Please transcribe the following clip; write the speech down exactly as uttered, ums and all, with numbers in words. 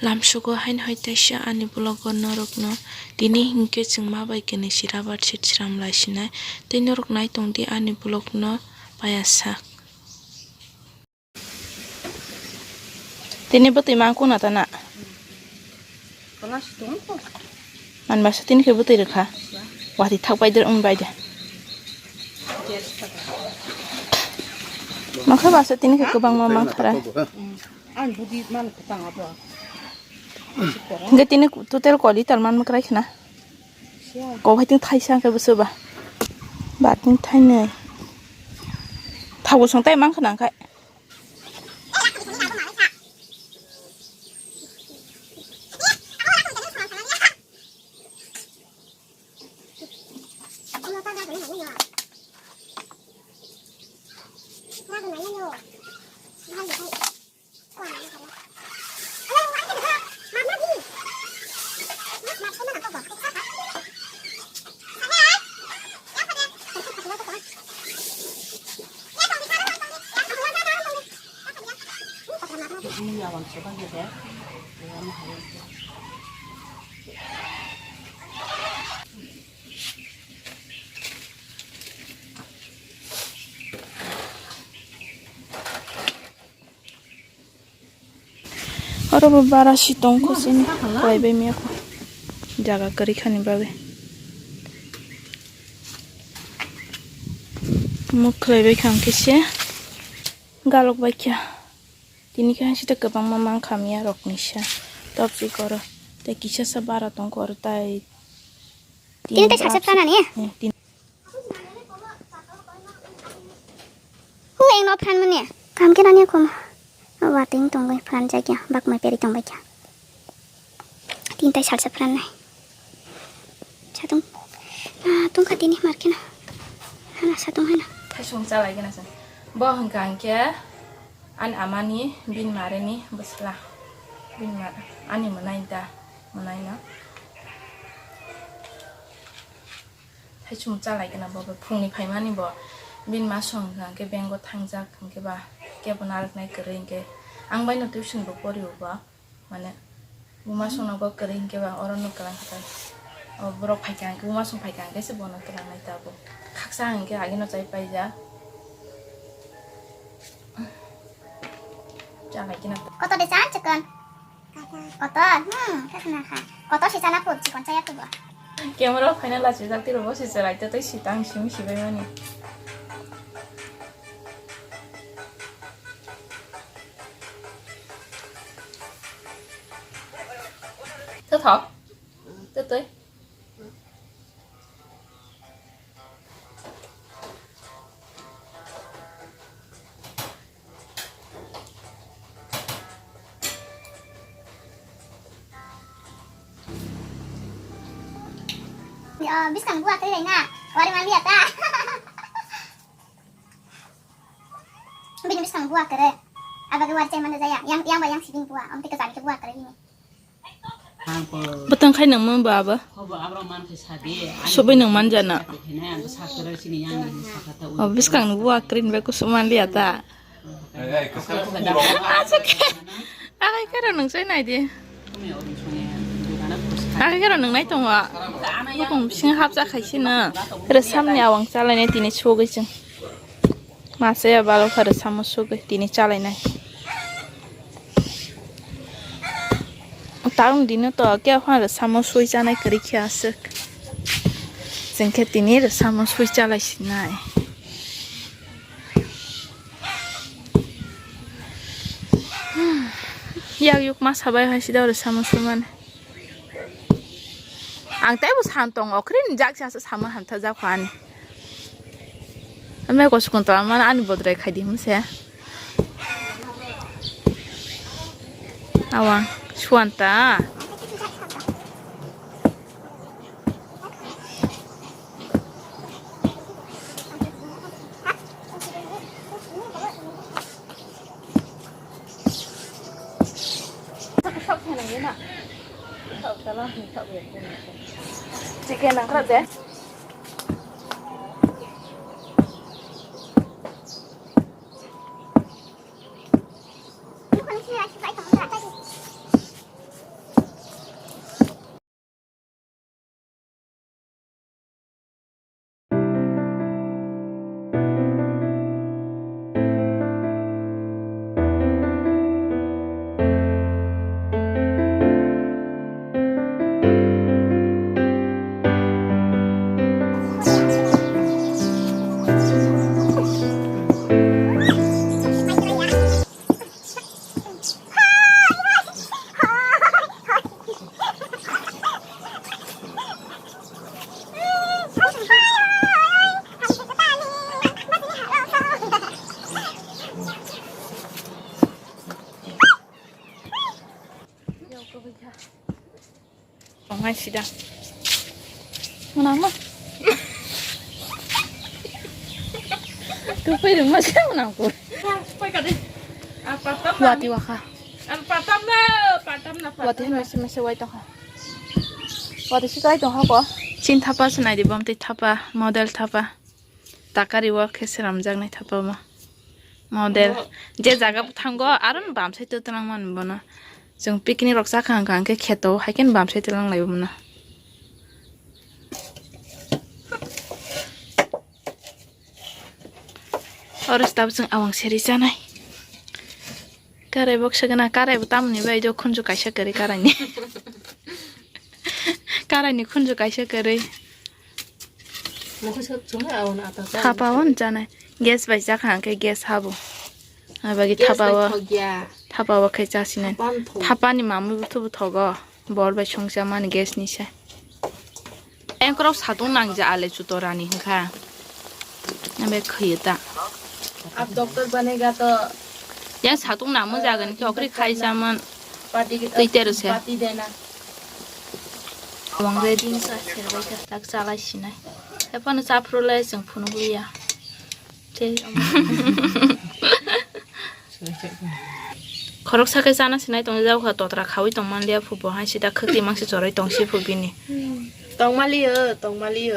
Lamsogo haino hai teisa ani vlog o norokno tini hinkhe chwng ma bai khe nai si rubber set sram lai sinai tei norok nai tongdi ani vlog no paya sak. Tini bwtwi ma ang kuna tana. Manba sa tini khe bwtwi rwkha. Wati thak bai der wng bai de. Makha ba sa tini khe kwbangma mankha ra. Ang budi man kwtang abo. Hingke tini total koli tal man makrai khna. Kok hai ting thaisa hingke bwswk ba. Ba ting thainwi. Thago song tai man khna hingke. Oro bo bara si tong kho sini khlai bai miya kho jaga kwrwi khani bagwi. Mo khlai bai kham khe se galok bai kha. Tini khe hai sita kwbangma mang kha miya rok ni sa top si koro tei kisa sa bara tong koro tai. Tini tei salsa phrana ni? Eh, tin- Hu eng no phan mani. Kam khe nani khum. Wating tongbai phan jakya, bak mai peri tongbai kya. Tin tei salsa phrana nai. Satung. Na tungkha tini markhe na. Hana satung hana. Thaisung chalai gana sa. Bo hwnkha hwnkhe ani amani bini mareni bwsla. Bini ma ani mwnai da, mwnai no. Hai chwng chalai gana bo, bo phungni phaimani bo bini ma song hwnkha hwnkhe bank o thangjak hwnkhe ba kebo narwknai kwrwi hwnkhe ang baino tuition bo porio bo mane buma songno bo kwrwi hwnkhe ba oro no kwlang kha tai o borok phaikha hwnkhe buma song phaikha hwnkhe se bono twlangnai tabuk khaksa hwnkhe agino chai paijak chalai gana. Kotor de chan chikon. Kotor, hmm, khasna kha. Kotor si chana phut, chikon chaya phut bo. Camera o phaina lachijak tiro bo si chalai tei si tang simi sibai mani. Tei thok. Tei tei. Yo, biskang buah kere na, wari mandi ata. Bini biskang buah kere, abagi wari cai mandi jaya, yang yang bayang sibing buah, om tika jani ke buah kere ini. Bwtang khai nang man ba abo. Subui nang man jana. O bwskang ni buwa krin bai kusuk man liya ta. Akai kero nang sai nai di. Akai kero nang nai tongo. Bokong bising hapsa khaisi no. Tere samni awang chalai nai tini sogwi chwng. Masa ya balo kha rwsamo sugwi tini chalainai. Taung dino to khe phano rwsamo sui chanai kwrwi khe aswk. Chwng khe tini rwsamo sui chalai sinai. Yak yuk ma sabai hai sida rwsamo sui mani. Ang teibo san tongo, okhorni jak jak sama hamtha jak kho ani. Ame ko sukun tala mana ani bodrai khai di hwnse. Awang suan ta. Chicken nang kha de. Ai sida. Mana ma? Tu pai rung ma se mana ko. Wati wakha. Wati mese mese wai tongkha. Wati si kai tongkha ko. Chin thapa se nai di bom tei thapa, model thapa. Takari o khe swnamjaknai thapa omo model. Je jaga bo thango aro no bamsai to twlang mani bono. Chwng picnic rok chakha hwnkha hwnkhe kheto hai khe bamsai twlang lai bono. Oro se tabuk chwng awang seri chanai. Karai boksa gana, karai bo tamoni bai jo khunju kaisa kwrwi karaini. Karaini khunju kaisa kwrwi. Thapa o chanai. Gas bai chakha hwnkhe gas habo. Abagi thapa o, thapa o khe chasinai. Thapa ni mamwi buthu buthogo. Bor bai songcha mani gas ni se. Engkrok satung nangja ale chutorani hwnkha. Abe khwyo ta. Ab doctor banega to. Yang satung nangma jaga ni chokri khai chaman. Pati twi teru se. Pati dena. Wang ready sa serbai ta tak chalai sinai. Ephano chaphru lai chwng phunuk liya. Tei omo. Khoroksa khe chana sinai tong jak kha, totra khaui tong man liya phu bo hai sida khwtwi mangsi choroi tong si phu bini. Tongmaliyo, tongmaliyo.